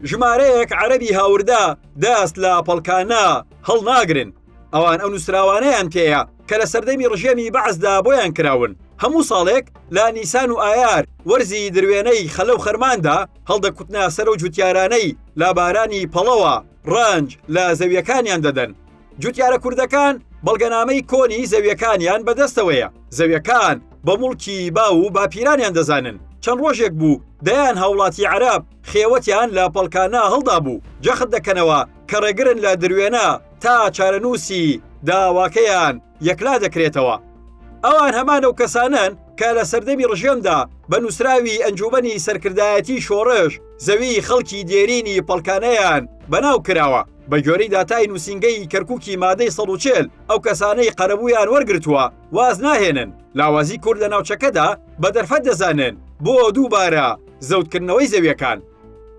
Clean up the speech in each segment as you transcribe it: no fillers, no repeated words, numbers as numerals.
ژمارەیەک عەرەبی هاوردە دەست لە پەڵکانە هەڵناگرن. ئەوان ئەو نووسراوانەیان پێیە کە لە سەردەمی ڕژێمی بەعسدا بۆیان کراون. هەموو ساڵێک لە نیسان و ئایار وەرزی دروێنەی خەلە و خەرماندا هەڵدەکوتنە سەر ئەو جوتیارانەی لە بارانی پەڵەوە ڕەنج لە زەویەکانیان دەدەن. جوتیارە کوردەکان بەڵگەنامەی کۆنی زەویەکانیان بەدەستەوەیە، زەویەکان بە موڵکی باو و باپیرانیان دەزانن. چەند ڕۆژێک بوو دەیان هاوڵاتی عەرەب خێوەتیان لە پەڵکانە هەڵدابوو، جەخت دەکەنەوە کە ڕێگرن لە دروێنە تا چارەنووسی داواکەیان یەکلا دەکرێتەوە. ئەوان هەمان ئەو کەسانەن کە لە سەردەمی ڕژێمدا بە نووسراوی ئەنجومەنی سەرکردایەتی شۆڕش زەوی خەڵکی دێرینی پەڵکانەیان بەناو کراوە. بە گوێرەی داتای نووسینگەی کەرکوکی مادەی 140 ئەو کەسانەی قەرەبوویان وەرگرتووە واز ناهێنن، لاوازی کورد لە ناوچەکەدا بە دەرفەت دەزانن بۆ دووبارە زەوتکردنەوەی زەویەکان.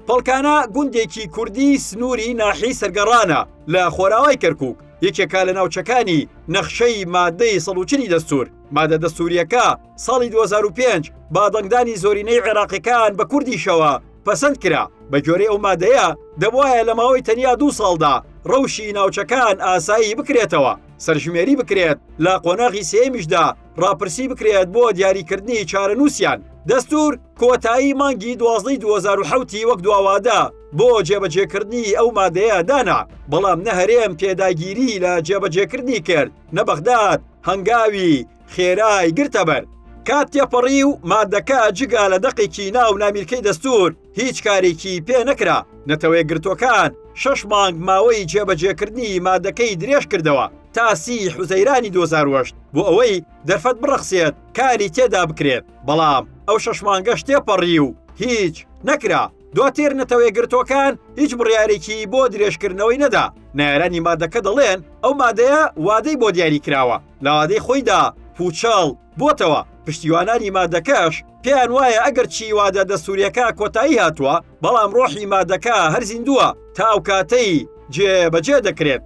پەڵکانە گوندێکی کوردی سنووری ناحیەی سەرگەڕانە لە خۆراوای کەرکوک، یەکێکە لە ناوچەکانی نەخشەی مادەی 140 دەستوور. مادە دەستوورییەکە ساڵی 2005 بە دەنگدانی زۆرینەی عێراقیەکان بە کوردیشەوە پەسەند کرا. بە گوێرەی ئەو مادەیە دەبوایە لە ماوەی تەنیا دوو ساڵدا ڕەوشی ناوچەکان ئاسایی بکرێتەوە، سەرژمێری بکرێت، لە قۆناغی سێیەمیشدا ڕاپرسی بکرێت بۆ دیاریکردنی چارەنووسیان. دەستوور کۆتایی مانگی دوازدەی 2007 ی وەک دواوادە بۆ جێبەجێکردنی ئەو مادەیە دانا، بەڵام نە هەرێم پێداگیری لە جێبەجێکردنی کرد، نە بەغداد هەنگاوی خێرای گرتەبەر. کات تێپەڕی و مادەکە جگە لە دەقێکی ناو نامیلکەی دەستوور هیچ کارێکی پێ نەکرا. نەتەوەیەکگرتووەکان شەش مانگ ماوەی جێبەجێکردنی مادەکەی درێژکردەوە تا سی حوزەیرانی 2008 بۆ ئەوەی دەرفەت بڕەخسێت کاری تێدا بکرێت، بەڵام ئەو شەش مانگەش تێپەڕی و هیچ نەکرا. دواتر نەتەوەیەکگرتووەکان هیچ بڕیارێکی بۆ درێژکردنەوەی نەدا. نەیارانی مادەکە دەڵێن ئەو مادەیە وادەی بۆ دیاری کراوە، لە وادەی خۆیدا پووچەڵ بۆتەوە، پشتیوانانی مادەکەش پێیان وایە ئەگەرچی وادە دەستوورییەکە کۆتایی هاتووە، بەڵام ڕۆحی مادەکە هەر زیندووە تا ئەو کاتەی جێبەجێ دەکرێت.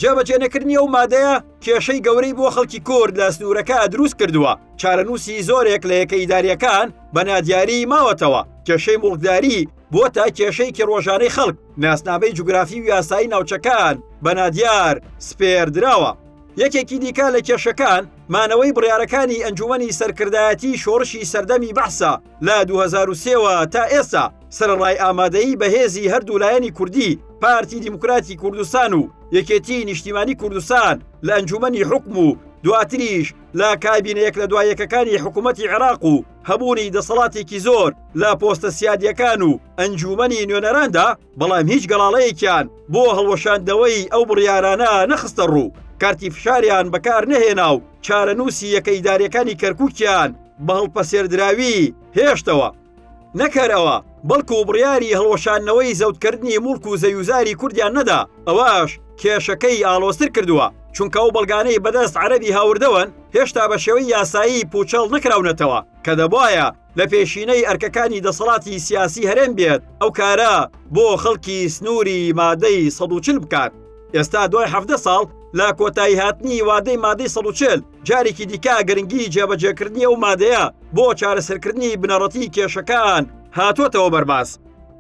جێبەجێنەکردنی ئەو مادەیە کێشەی گەورەی بۆ خەڵکی کورد لە سنوورەکە دروست کردووە، چارەنووسی زۆرێک لە یەکە ئیدارییەکان بە نادیاری ماوەتەوە، کێشەی موڵکداری بۆتە کێشەیەکی ڕۆژانەی خەڵک، ناسنامەی جوگرافی و یاسایی ناوچەکان بە نادیار سپێردراوە. یەکێکی دیکە لە کێشەکان مانەوەی بڕیارەکانی ئەنجومەنی سەرکردایەتی شۆڕشی سەردەمی بەعسە لە 2003ەوە تا ئێستا، سەرەڕای ئامادەیی بەهێزی هەردوو لایەنی کوردی پارتی دیموکراتی کوردستان و یەکێتی نیشتیمانی کوردستان لە ئەنجومەنی حوکم و دواتریش لە کابینە یەک لە دوای یەکەکانی حکوومەتی عێراق و هەبوونی دەسەڵاتێکی زۆر لە پۆستە سیادیەکان و ئەنجومەنی نوێنەراندا، بەڵام هیچ گەڵاڵەیەکیان بۆ هەڵوەشاندنەوەی ئەو بڕیارانە نەخستە ڕوو، کارتی فشاریان بەکار نەهێنا و چارەنووسی یەکە ئیداریەکانی کەرکووکیان بە هەڵپەسێردراوی هێشتەوە. نەک هەر ئەوە، بەڵکو بڕیاری هەڵوەشاندنەوەی زەوتکردنی موڵک و زەویوزاری کوردیان نەدا، ئەوەش کێشەکەی ئاڵۆزتر کردووە، چونکە ئەو بەڵگانەی بەدەست عەرەبی هاوردەوەن هێشتا بە شێوەی یاسایی پووچەڵ نەکراونەتەوە، کە دەبوایە لە پێشینەی ئەرکەکانی دەسەڵاتی سیاسی هەرێم بێت ئەو کارە بۆ خەڵکی سنووری مادەی 140 بکات. ئێستا دوای 17 ساڵ لە کۆتایی هاتنی وادەی مادەی 140 جارێکی دیکە گرنگی جێبەجێکردنی ئەو مادەیە بۆ چارەسەرکردنی بنەڕەتی کێشەکان هاتۆتەوە بەرباس.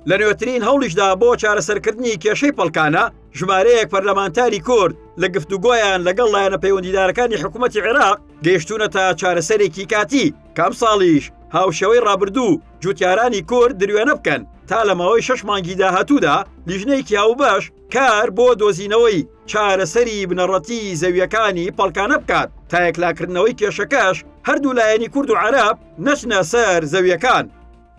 لە نوێترین هەوڵیشدا بۆ چارەسەرکردنی کێشەی پەڵکانە، ژمارەیەک پەرلەمانتاری کورد لە گفتوگۆیان لەگەڵ لایەنە پەیوەندیدارەکانی حکوومەتی عێراق گەیشتوونەتە چارەسەرێکی کاتی کە ئەمساڵیش هاوشێوەی ڕابردوو جوتیارانی کورد دروێنە بکەن تا لە ماوەی شەش مانگی داهاتوودا لیژنەیەکی هاوبەش کار بۆ دۆزینەوەی چارەسەری بنەڕەتی زەویەکانی پەڵکانە بکات تا یەکلاکردنەوەی کێشەکەش هەردوو لایەنی کورد و عەرەب نەچنە سەر زەویەکان.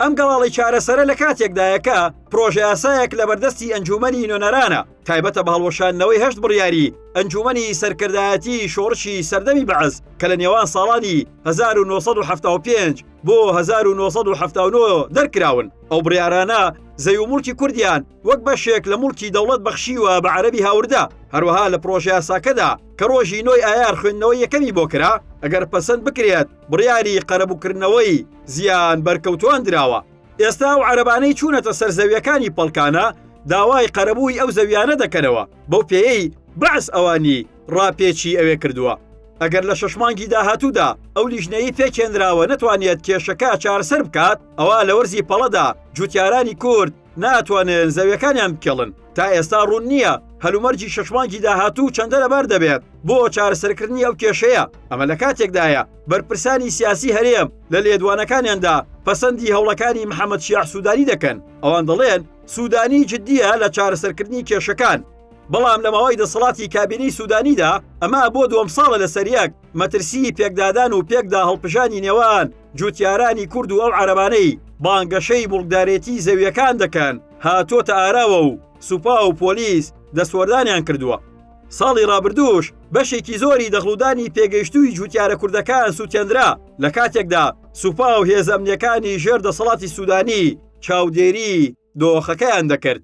ئەم گەڵاڵەی چارەسەرە لە کاتێکدایە کە پرۆژەیاسایەک لە بەردەستی ئەنجوومەنی نوێنەرانە تایبەتە بە هەڵوەشاندنەوەی هەشت بڕیاری ئەنجوومەنی سەرکردایەتی شۆڕشی سەردەمی بەعس کە لە نێوان ساڵانی 1975 بۆ 1979 دەرکراون. ئەو بڕیارانە زەوی و موڵکی کوردیان وەک بەشێک لە موڵکی دەوڵەت بەخشیوە بە عەرەبی هاوردە. هەروەها لە پرۆژەیاساکەدا کە ڕۆژی نۆی ئایار خوێندنەوەی یەکەمی بۆ کرا، ئەگەر پەسەند بکرێت بڕیاری قەرەبووکردنەوەی زیان بەرکەوتوان دراوە. ئێستا ئەو عەرەبانەی چوونەتە سەر زەویەکانی پەڵکانە داوای قەرەبووی ئەو زەویانە دەکەنەوە، بەو پێیەی بەعس ئەوانی ڕاپێچی ئەوێ کردووە. ئەگەر لە شەش مانگی داهاتوودا ئەو لیژنەیەی پێکهێنراوە نەتوانێت کێشەکە چارەسەر بکات، ئەوا لە وەرزی پەڵەدا جوتیارانی کورد ناتوانن زەویەکانیان بکێڵن. تا ئێستا ڕوون نییە هەلومەرجی شەش مانگی داهاتوو چەندە لەبار دەبێت بۆ چارەسەرکردنی ئەو کێشەیە، ئەمە لە کاتێکدایە بەرپرسانی سیاسی هەرێم لە لێدوانەکانیاندا پەسەندی هەوڵەکانی محەمەد شیاع سوودانی دەکەن، ئەوان دەڵێن سوودانی جددییە لە چارەسەرکردنی کێشەکان، بەڵام لە ماوەی دەسەڵاتی کابینەی سوودانیدا ئەمە بۆ دووەم ساڵە لەسەریەک مەترسیی پێکدادان و پێکدا هەڵپژانی نێوان جووتیارانی کورد و ئەو عەرەبانەی بانگەشەی موڵکدارێتی زەوییەکان دەکەن هاتۆتە ئاراوە و سوپا و پۆلیس دەستوەردانیان کردووە. ساڵی ڕابردووش بەشێکی زۆری دەخڵودانی پێگەیشتووی جووتیارە کوردەکان سووتێندرا، لە کاتێکدا سوپا و هێزە ئەمنییەکانی ژێر دەسەڵاتی سوودانی چاودێری دۆخەکەیان دەکرد.